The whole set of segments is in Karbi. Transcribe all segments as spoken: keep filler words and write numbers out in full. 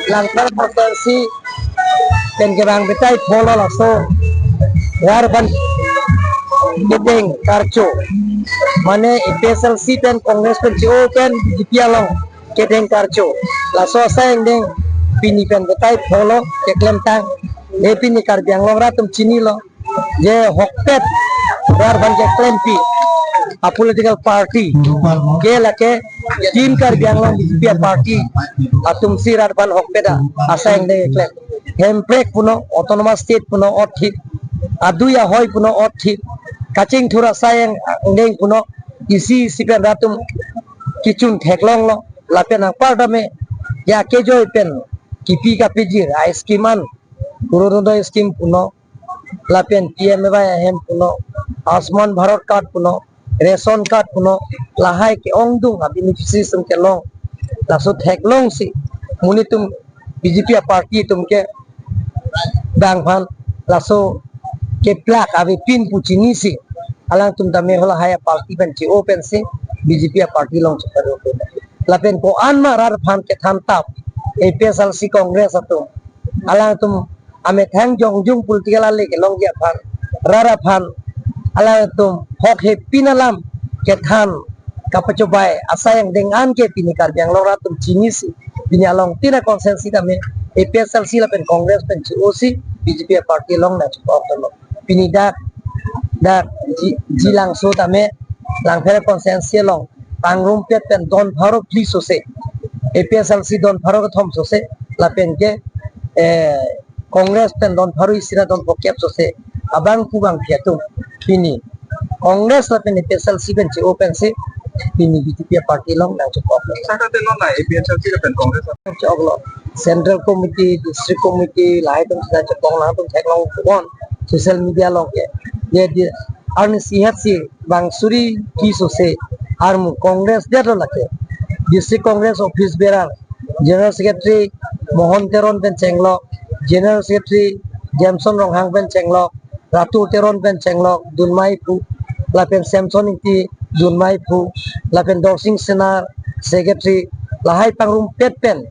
Langpher constituency pen kevang betai pholo laso rat aphan kedeng karcho. Mane A P H L C pen Congress pen che-o pen B J P along kedeng karcho. Laso asai angdeng pini pen betai pholo keklemtang. E pini Karbi Anglong rat atum chinilo. Je hokpet rat aphan keklempi a political party ke lake Team Karbi Anglong B J P a party atumsi rat aphan hokpet a asai angdeng keklem. Hemprek puno, autonomous state puno othit, adui ahoi puno othit, kachingthur asai angdeng puno isi isi pen rat atum kechun theklonglo. Lapen anparta me ya kejoi pen kipi kapijir a scheme an, Orunodoi scheme puno, lapen P M A Y ahem puno, Ayushman Bharat card puno, ration card puno, lahai ke-ongdung a beneficiaries atum kelong. Laso theklongsi monitun B J P a party atum ke bang aphan laso keplak avepin pu chinisi alangtum tame halahai a party pen che-o pensi B J P a party along chepado. Lapen ko-an ma rat aphan kethan tap A P H L C Congress atum, alangtum amethang jongjung political ale kelongji aphan, rat aphan alangtum hok hepin alam kethan kapachobei asai angdeng an ke pini Karbi Anglong rat atum chinisi pini along tina constituency tame A P H L C lapen Congress pen che-osi B J P a party along nangchepoklo. Pini dak dak Ji, Jilangso tame Langpher constituency along pangrumpet pen don pharo phli sose, A P H L C don pharo kethom sose, lapen ke eh Congress pen don pharo isi ra don phokep sose abang pu bangpi atum pini Congress lapen A P H L C pen che-o pensi pini B J P a party along nangchepok. Saka te non la A P H L C lapen Congress nangchepoklo. Central Committee, District Committee, lahai atum nangchepok, nangtum theklong pon social media along ke. Ye di arni sihat si bang suri phli sose armu Congress detlo lake. District Congress office bearer, General Secretary Mohon Teron pen chenglok, General Secretary Jameson Ronghang pen chenglok, Ratu Teron pen chenglok, dunmai phu, lapen Samson Ingti dunmai phu, lapen Dorsing Senar Secretary, lahai pangrumpet pen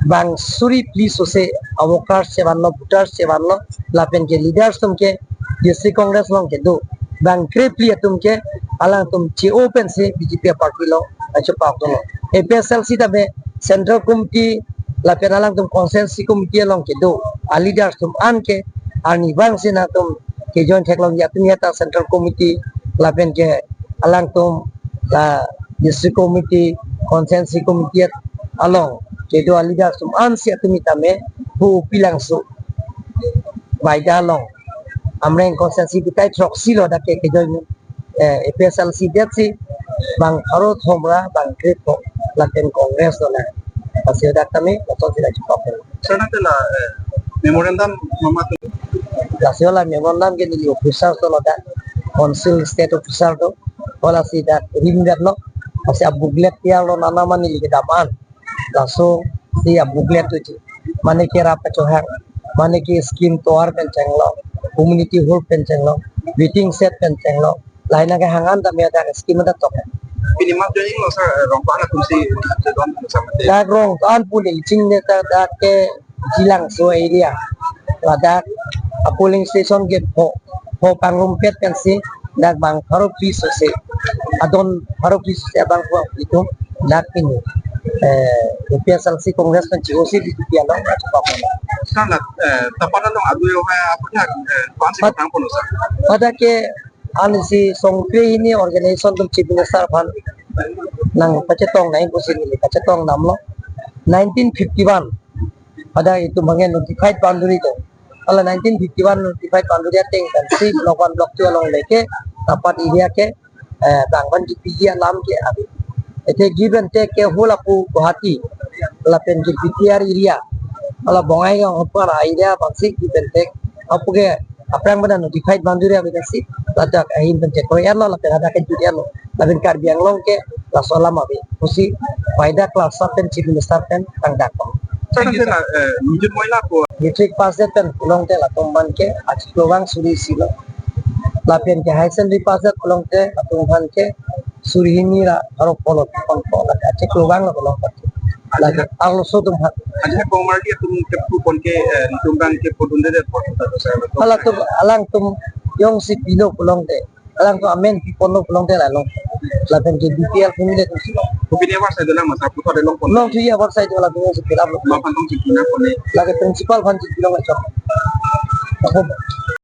bang suri phli sose a workers chevanlo, voters chevanlo, lapen ke leaders atum ke District Congress along kedo bang krephli atum ke alangtum che-o pensi B J P a party along nangchepoklo. A P H L C tame Central Committee lapen alangtum Constituency Committee along kedo a leaders atum an ke arnivang si nangtum kejoin theklongji atum ya ta Central Committee lapen ke alangtum la District Committee, Constituency Committee along kedo a leaders atum ansi atum tame hu pilangso Baida along Amreng constituency bitai throksi lo dak ke kejoin eh, A P H L C detsi bang pharo thom ra bang krepho lapen Congress lo na. Lasi dak tame lason si nangchepok. Sana te la eh, memorandum mama tu. Lasi la memorandum ke neli officer to lo dak, Council State Officer to, lasi dak ring detlo, lasi a booklet tiar lo nana mane neli kedam an. Laso si a booklet tu ji. Mane ke rap kachohang, mane ke scheme tovar pen chenglok, community hall pen chenglok, waiting shed pen chenglok. Lahai nang kehang an tame dak scheme dak tok. Pini mas joining lo sir, eh, Rongpan atum si, eh, don samate. Dak Rongpan polling chinine ta dak ke Jilangso area. Ladak a polling station ke pho, pho pangrumpet pensi dak bang pharo phli sose, adon pharo phli sose abang phu atum dak pini eh, A P H L C Congress pen che-osi B J P along nangchepok. Sir, la, eh, tapan along adu yo hai apa ya, eh, kwan si Pat- patang pon sir. Pada ke ansi songkre hini organization atum Chief Minister aphan nangpachetong nai pusi neli pachetong damlo. Nineteen fifty-one pada itum bang ke notified boundary to. Hala nineteen fifty-one notified boundary ateng pensi block one, block two along leke tapan area ke eh, bang aphan kepiji alam ke ave. Athe give and take ke whole apu Guwahati lapen ke B T R area, hala Bongaigaon apar area aphansi give and take apu ke aphrang pada notified boundary ave si ladak ahin pen chekroiyanlo lapen hadak ke jutyanlo lapen Karbi Anglong ke laso alam ave pusi Baida cluster pen Chief Minister pen tangdakpo. Sir, sir, eh, nijut moila ko. Matric pass det pen pulongte latum aphan ke achiklo vang suri isi lo. Lapen ke higher secondary pass det pulongte latum aphan ke suri hini ra pharo pho lo pon pho la achiklo vang lo pulong pati. Lake arloso atum aphan. Ajahak Kongmarli atum kephu pon ke, eh, netum abang ke podunde det apot ta dosa lo. Alangtum, alangtum jongsi pilo pulote, alangtum amen piponlo pulote la long. Lapen ke B P L family atum si long. Kopine avar sai dolang masa puthot long pon. Longthu avar sai dolang, atum si fill up lo. Ma aphan tong si pina pon ne. Lake principal aphan si long chok. Ako.